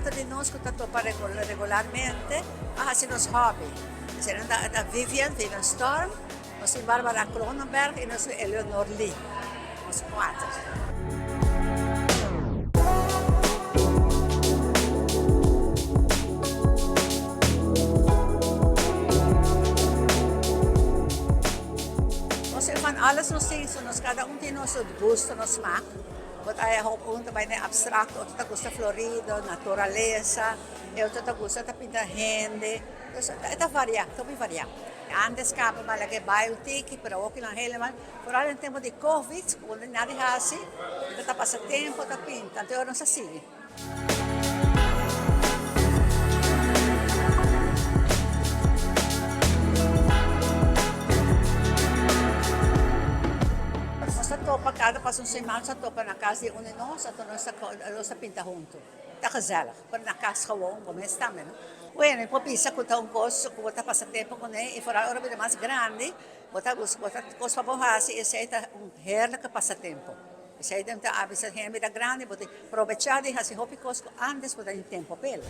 Kuater di nos ku ta topa regularmente a hasi nos hòbi. Eseinan ta Vivian, Vivian Storm, nos tin Barbara Kronenberg i nos tin Eleonor Lee. Nos kuater. Nos tin van alles nos tin, so nos kada un tin nos gusto, nos smak. Bo ta haña hopi un ta bai den abstracto, otro ta gusta florido, naturalesa, e otro ta gusta ta pinta hende. Dus e ta varia, ta hopi varia. Antes caba bala ke bai un tiki, pero awo kinan helemaal, vooral den tempo di covid, ku nadie hasi, bo ta pasa tempo ta pinta, anto e ora nos a sigui. Nos ta topa kada pas un seman nos ta topa na kas di un di nos anto nos ta nos ta pinta huntu. Ta gezellig, pero na kas gewoon bo mes tambe no. Bueno mi por bisa ku ta un kos ku bo ta pasa tempo kuné i foral ora bo bira mas grandi bo ta buska bo ta kos pa bo hasi esei ta un heerlijke pasatempo. Esei den ta avisa hende ta grandi bo tin probecha di hasi hopi kos ku antes bo ta tin tempo p'el.